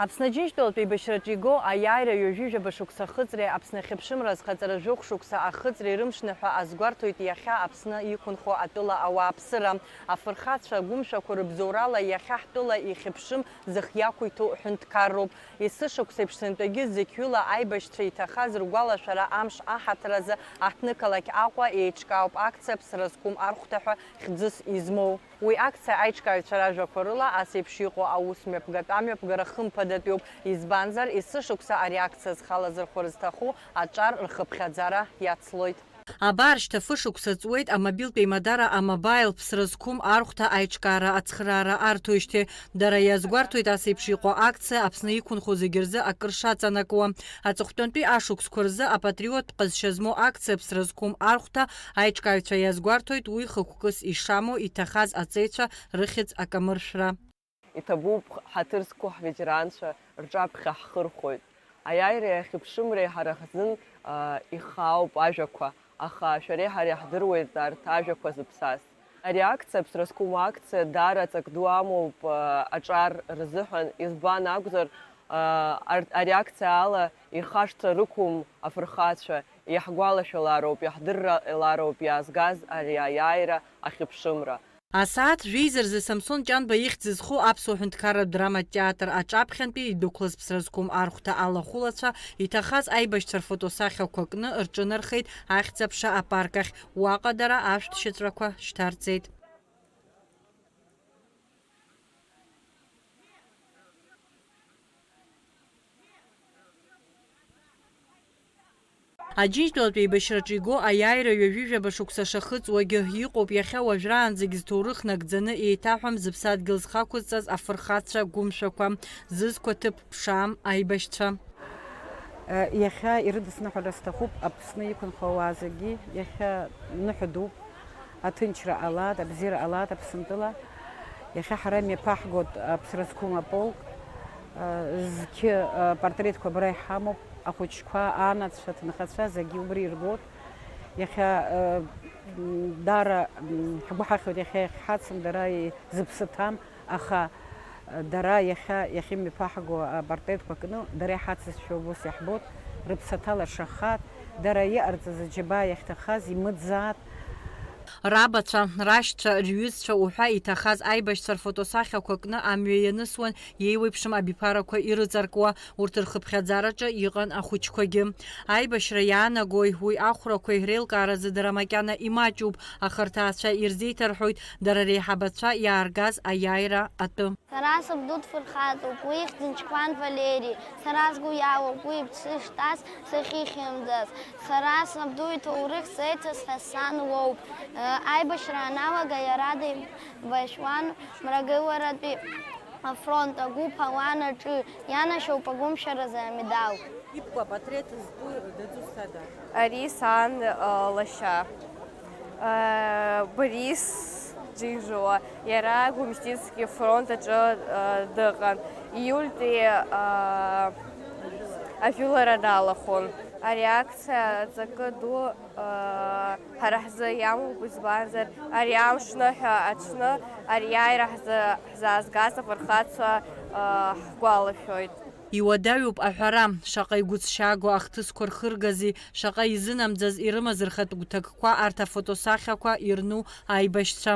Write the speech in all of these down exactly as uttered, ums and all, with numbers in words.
Аԥсны Аџьынџьтәылатә еибашьраҿы игоу аиааира ҩажәи жәаба шықәса ахыҵреи Аԥсны ахьыԥшымра азхаҵара жәохә шықәса ахыҵреи рымшны ҳәа азгәарҭоит иахьа Аԥсны иқәынхо атәыла ауааԥсыра. Афырхацәа агәымшәақәа рыбзоурала иахьа ҳтәыла ихьыԥшым зых иақәиҭу ҳәынҭқарроуп. Есышықәса еиԥш сынтәагьы зықьҩыла аибашьцәа иҭахаз ргәалашәара амш аҳаҭыр азы аҳҭнықалақь Аҟәа еиҿкаауп акциа Ԥсра зқәым архәҭа ҳәа хьӡыс измоу. Уи акциа аиҿкааҩцәа ражәақәа рыла, ас еиԥш иҟоу аус мҩаԥгатә амҩаԥгара хымԥадатәиуп, избанзар, есышықәса ари акциа зхалазырхәыр зҭаху аҿар рхыԥхьаӡара иацлоит. Абар, шьҭа фышықәса ҵуеит амобилтә еимадара А-Мобаил Ԥсра зқәым архәҭа аиҿкаара ацхраара арҭоижьҭеи. Дара иазгәарҭоит ас еиԥш иҟоу акциа Аԥсны иқәынхо зегьы рзы акыр шаҵанакуа. Аҵыхәтәантәи ашықәсқәа рзы апатриоттә ҟазшьа змоу акциа Ԥсра зқәым архәҭа аиҿкааҩцәа иазгәарҭоит уи хықәкыс ишамоу иҭахаз аҵеицәа рыхьӡ акамыршәра. Иҭабуп ҳаҭыр зқәу ҳветеранцәа рҿаԥхьа ҳхырхәоит. Аиааиреи ахьыԥшымреи ҳара ҳзын, а, ихаауп ажәақәа, аха шәареи ҳареи ҳдыруеит арҭ ажәақәа зыԥсаз. Ари акциа, Ԥсра зқәым акциа, даара ҵак ду амоуп, а, аҿар рзыҳәан, избан акәзар, а, арҭ, ари акциа ала ихашҭра рықәым афырхацәа, иаҳгәалашәалароуп, иаҳдырралароуп иаазгаз ари аиааира ахьыԥшымра. Асааҭ жәеиза рзы Самсон Ҷанба ихьӡ зху аԥсуа ҳәынҭқарратә драматә театр аҿаԥхьантәи идәықәлаз Ԥсра зқәым архәҭа алахәылацәа иҭахаз аибашьцәа рфотосахьақәа кны рҿынархеит Ахьӡ-аԥша апарк ахь, уаҟа дара ашәҭшьыҵәрақәа шьҭарҵеит. Аџьынџьтәылатә еибашьраҿы игоу аиааира ҩажәи жәаба шықәса шахыҵуагьы иҟоуп, иахьа уажәраанӡагь зҭоурых нагӡаны еиҭаҳәам зыԥсадгьыл зхақәызҵаз афырхацәа гәымшәақәа, зызқәа ҭыԥ ԥшаам аибашьцәа. Иахьа ирыдысныҳәара сҭахуп Аԥсны иқәынхо ауаа зегьы, иахьа ныҳәа дуп. Аҭынчра ҟалааит, абзиара ҟалааит Аԥсынтәыла. Иахьа ҳара имҩаԥаҳгоит Аԥсра зқәым аполк. Зқьы апортретқәа абра иҳамоуп, ахәыҷқәа, анацәа, аҭынхацәа зегьы убри иргоит. Иахьа, даара, ҳгәы ҳахьуеит иахьа иахьҳацым дара зыԥсы ҭам. Аха, дара иахьа иахьымҩаԥаҳго апортретқәа кны, дара иҳацызшәа убас иаҳбоит, рыԥсаҭа лашахааит, дара иҟарҵаз аџьабаа иахьҭахаз имыӡаат. Рабацәа, рашьцәа, рҩызцәа уҳәа иҭахаз аибашьцәа рфотосахьақәа кны амҩа ианысуан, иеиуеиԥшым абиԥарақәа ирыҵаркуа, урҭ рхыԥхьаӡараҿы иҟан ахәыҷқәагьы. Аибашьра иаанагои уи ахәрақәеи реилкааразы дара макьана имаҷуп, аха рҭаацәа ирзеиҭарҳәоит дара реиҳабацәа иааргаз аиааира атәы. Сара сабду дфырхаҵоуп, уи ихьӡын Чқәан Валери. Сара сгәы иалоуп уи иԥсы шҭаз, сахьихьымӡаз. Сара сабду иҭоурых зеиҭасҳәаз сан лоуп. Аибашьра аналага иара деибашьуан Мрагыларатәи афронт агәыԥ ауан аҿы, ианашьоуп агәымшәаразы амедал. Ибкәа апатреҭ зтәу дыӡу сада? Ари сан, э, лашьа. Э, Борис Џьынџьуа, иара Гәымсҭицки фронт аҿы, э, дыҟан. Ииультәи, э, ажәылара далахәын. Ари акциа аҵакы ду, э, ҳара ҳзы иамоуп, избанзар, ари амшныҳәа аҽны ари аиааира ҳзы, ҳзаазгаз афырхацәа, э, ҳгәалашәоит. Иуадаҩуп аҳәара, шаҟа игәыҭшьааго ахҭысқәа рхыргази, шаҟа изынамӡаз ирымаз рхатә гәҭакқәа арҭ афотосахьақәа ирну аибашьцәа.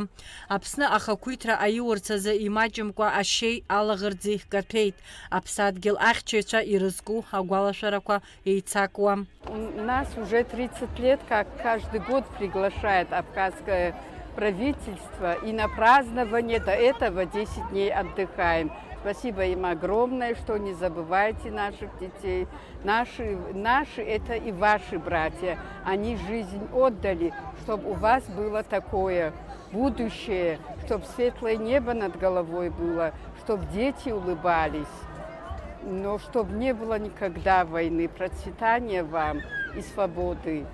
Аԥсны ахақәиҭра аиурц азы имаҷымкәа ашьеи алаӷырӡи каҭәеит. Аԥсадгьыл ахьчаҩцәа ирызку агәалашәарақәа еицакуам. У нас уже тридцать лет, как каждый год приглашает абхазское правительство, и на празднование до этого десять дней отдыхаем. Спасибо им огромное, что не забывайте наших детей. Наши, наши это и ваши братья. Они жизнь отдали, чтоб у вас было такое будущее, чтоб светлое небо над головой было, чтоб дети улыбались, но чтоб не было никогда войны. Процветания вам и свободы.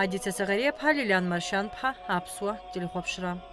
Адица Саӷариаԥҳа, Лилиан Маршьанԥҳа, Аԥсуа телехәаԥшра.